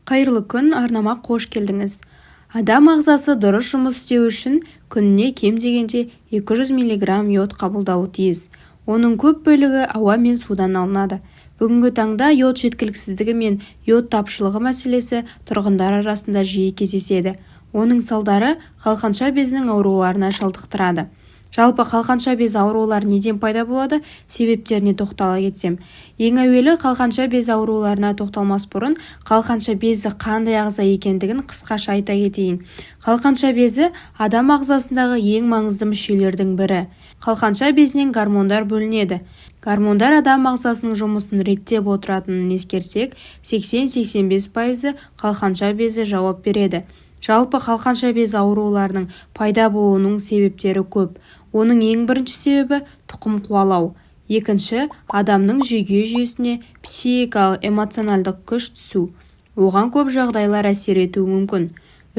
Қайырлы күн! Арнама қош келдіңіз! Адам ағзасы дұрыс жұмыс істеуі үшін күніне кем дегенде 200 миллиграмм йод қабылдауы тиіс. Оның көп бөлігі ауа мен судан алынады. Бүгінгі таңда йод жеткіліксіздігі мен йод тапшылығы мәселесі тұрғындар арасында жиі кездеседі. Оның салдары қалқанша безінің ауруларына шалдықтырады. Жалпы, қалқанша безі аурулары неден пайда болады? Себептеріне тоқтала кетсем. Ең әуелі қалқанша безі ауруларына тоқталмас бұрын қалқанша безі қандай ағза екендігін қысқаша айта кетейін. Қалқанша безі – адам ағзасындағы ең маңызды мүшелердің бірі. Қалқанша безінен гормондар бөлінеді. Гормондар адам ағзасының жұмысын реттеп отыратынын ескерсек, 80-85%-ы қалқанша безі жауап береді. Жалпы, қалқанша безі ауруларының пайда болуының себептері көп. Оның ең бірінші себебі – тұқым қуалау. Екінші – адамның жүйке жүйесіне психикалық, эмоционалдық күш түсу. Оған көп жағдайлар әсер етуі мүмкін.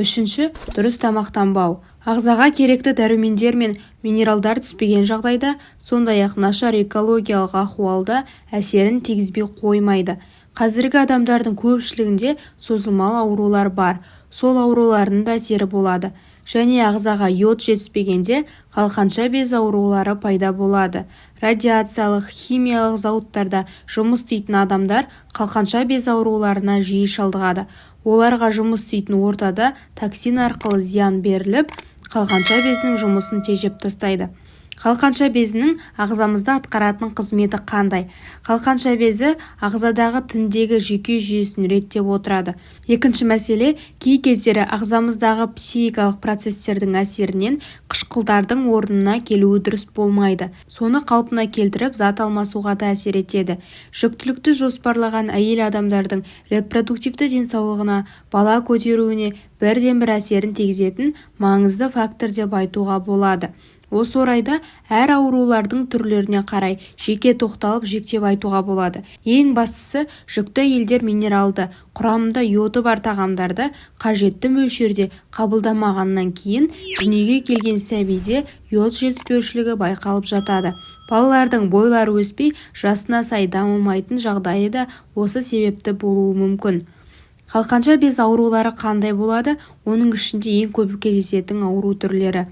Үшінші – дұрыс тамақтанбау. Ағзаға керекті дәрумендер мен минералдар түспеген жағдайда, сондай-ақ нашар экологиялық ахуал да әсерін тигізбей қоймайды. Қазіргі адамдардың көпшілігінде созылмалы аурулар бар. Сол аурулардың да әсері болады. Және ағзаға йод жетіспегенде қалқанша безі аурулары пайда болады. Радиациялық, химиялық зауыттарда жұмыс істейтін адамдар қалқанша безі ауруларына жиі шалдығады. Оларға жұмыс істейтін ортада токсин арқылы зиян беріліп, қалқанша безінің жұмысын тежеп тастайды. Қалқанша безінің ағзамызда атқаратын қызметі қандай? Қалқанша безі ағзадағы тіндегі жүйке жүйесін реттеп отырады. Екінші мәселе: кей кездері ағзамыздағы психикалық процестердің әсерінен қышқылдардың орнына келуі дұрыс болмайды. Соны қалпына келтіріп, зат алмасуға да әсер етеді. Жүктілікті жоспарлаған әйел адамдардың репродуктивті денсаулығына, бала көтеруіне бірден-бір әсерін тигізетін маңызды фактор деп айтуға болады. Осы орайда әр аурулардың түрлеріне қарай жеке тоқталып, жіктеп айтуға болады. Ең бастысы, жүкті әйелдер минералды, құрамында йоды бар тағамдарды қажетті мөлшерде қабылдамағаннан кейін дүниеге келген сәбиде йод жетіспеушілігі байқалып жатады. Балалардың бойлары өспей, жасына сай дамымайтын жағдайы да осы себепті болуы мүмкін. Қалқанша без аурулары қандай болады? Оның ішінде ең көп кездесетін ауру түрлері: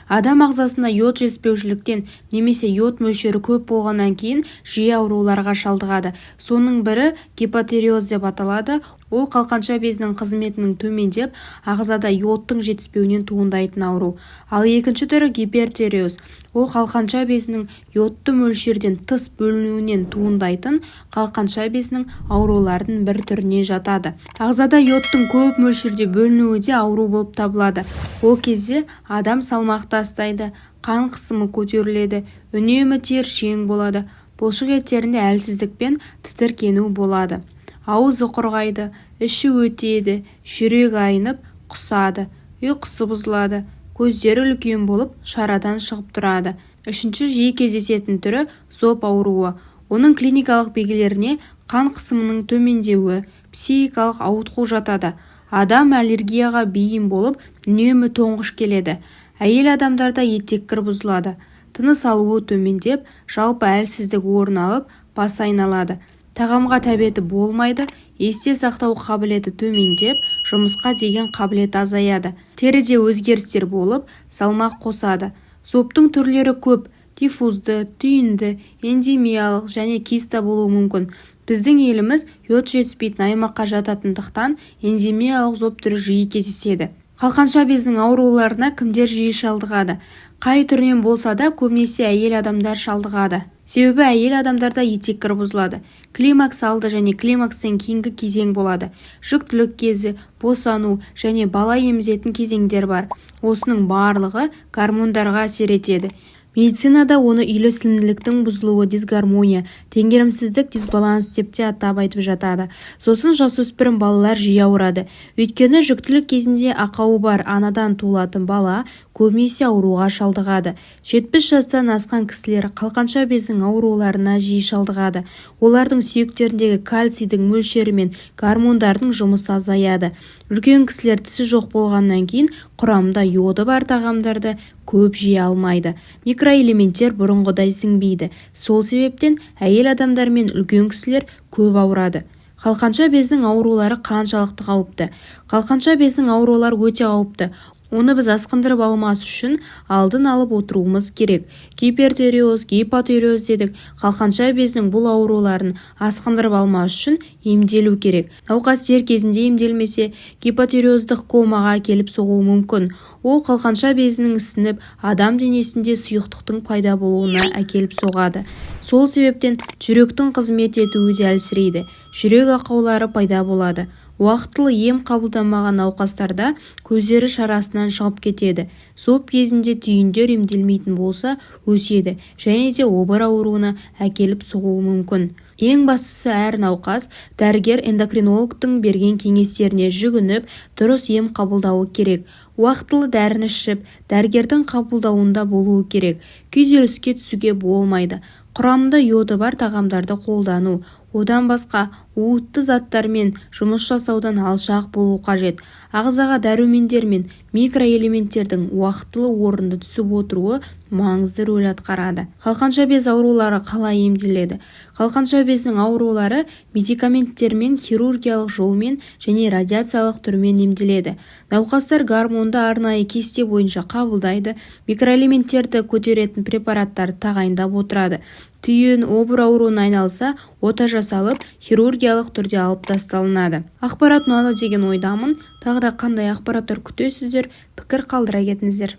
адам ағзасында йод жетіспеушіліктен немесе йод мөлшері көп болғаннан кейін жиі ауруларға шалдығады. Соның бірі гипотиреоз деп аталады. Ол қалқанша безінің қызметінің төмендеп, ағзада йодтың жетіспеуінен туындайтын ауру. Ал екінші түрі – гипертиреоз. Ол қалқанша безінің йодты мөлшерден тыс бөлінуінен туындайтын қалқанша безінің ауруларының бір түріне жатады. Ағзада йодтың көп мөлшерде бөлінуі де ауру болып табылады. Ол кезде адам салмақ тастайды, қан қысымы көтеріледі, үнемі тершең болады, бұлшық еттерінде әлсіздік пен тітіркену болады, ауызы құрғайды, іші өтеді, жүрегі айнып, құсады, ұйқысы бұзылады, көздері үлкен болып, шарадан шығып тұрады. Үшінші жиі кездесетін түрі – зоб ауруы. Оның клиникалық белгілеріне қан қысымының төмендеуі, психикалық ауытқу жатады. Адам аллергияға бейім болып, үнемі тоңғыш келеді. Әйел адамдарда етеккір бұзылады, тыныс алуы төмендеп, жалпы әлсіздік орын алып, басы айналады, тағамға тәбеті болмайды, есте сақтау қабілеті төмендеп, жұмысқа деген қабілеті азаяды, теріде өзгерістер болып, салмақ қосады. Зобтың түрлері көп: диффузды, түйінді, эндемиялық және киста болуы мүмкін. Біздің еліміз йод жетіспейтін аймаққа жататындықтан, эндемиялық зоб түрі жиі кездеседі. Қалқанша безінің ауруларына кімдер жиі шалдығады? Қай түрінен болса да, көбінесе әйел адамдар шалдығады. Себебі әйел адамдарда етеккір бұзылады, климакс алды және климакстен кейінгі кезең болады, жүктілік кезі, босану және бала емізетін кезеңдер бар. Осының барлығы гормондарға әсер етеді. Медицинада оны үйлесімділіктің бұзылуы, дисгармония, теңгерімсіздік, дисбаланс деп те атап айтып жатады. Сосын жасөспірім балалар жиі ауырады. Өйткені жүктілік кезінде ақауы бар анадан туылатын бала көбінесе ауруға шалдығады. 70 жастан асқан кісілер қалқанша безінің ауруларына жиі шалдығады. Олардың сүйектеріндегі кальцийдің мөлшері мен гормондардың жұмысы азаяды. Үлкен кісілер тісі жоқ болғаннан кейін құрамында йоды бар тағамдарды көп жей алмайды, микроэлементтер бұрынғыдай сіңбейді. Сол себептен әйел адамдар мен үлкен кісілер көп ауырады. Қалқанша безінің аурулары қаншалықты қауіпті? Қалқанша безінің аурулары өте қауіпті. Оны біз асқындырып алмас үшін алдын алып отыруымыз керек. Гипертиреоз, гипотиреоз дедік. Қалқанша безінің бұл ауруларын асқындырып алмас үшін емделу керек. Науқас дер кезінде емделмесе, гипотиреоздық комаға әкеліп соғуы мүмкін. Ол қалқанша безінің ісініп, адам денесінде сұйықтықтың пайда болуына әкеліп соғады. Сол себептен жүректің қызмет етуі де әлсірейді, жүрек ақаулары пайда болады. Уақтылы ем қабылдамаған науқастарда көздері шарасынан шығып кетеді. Зоб кезінде түйіндер емделмейтін болса, өседі және де обыр ауруына әкеліп соғуы мүмкін. Ең бастысы, әр науқас дәрігер-эндокринологтың берген кеңестеріне жүгініп, дұрыс ем қабылдауы керек. Уақтылы дәріні ішіп, дәрігердің қабылдауында болуы керек. Күйзеліске түсуге болмайды. Құрамында йоды бар тағамдарды қолдану, одан басқа уытты заттармен жұмыс жасаудан алшақ болу қажет. Ағзаға дәрумендер мен микроэлементтердің уақтылы орынды түсіп отыруы маңызды рөл атқарады. Қалқанша без аурулары қалай емделеді? Қалқанша безінің аурулары медикаменттермен, хирургиялық жолмен және радиациялық түрмен емделеді. Науқастар гормонды арнайы кесте бойынша қабылдайды, микроэлементтерді көтеретін препараттарды тағайындап отырады. Түйін обыр ауруына айналса, ота жасалып, хирургиялық түрде алып тасталынады. Ақпарат ұнады деген ойдамын. Тағы да қандай ақпараттар күтесіздер? Пікір қалдыра кетіңіздер.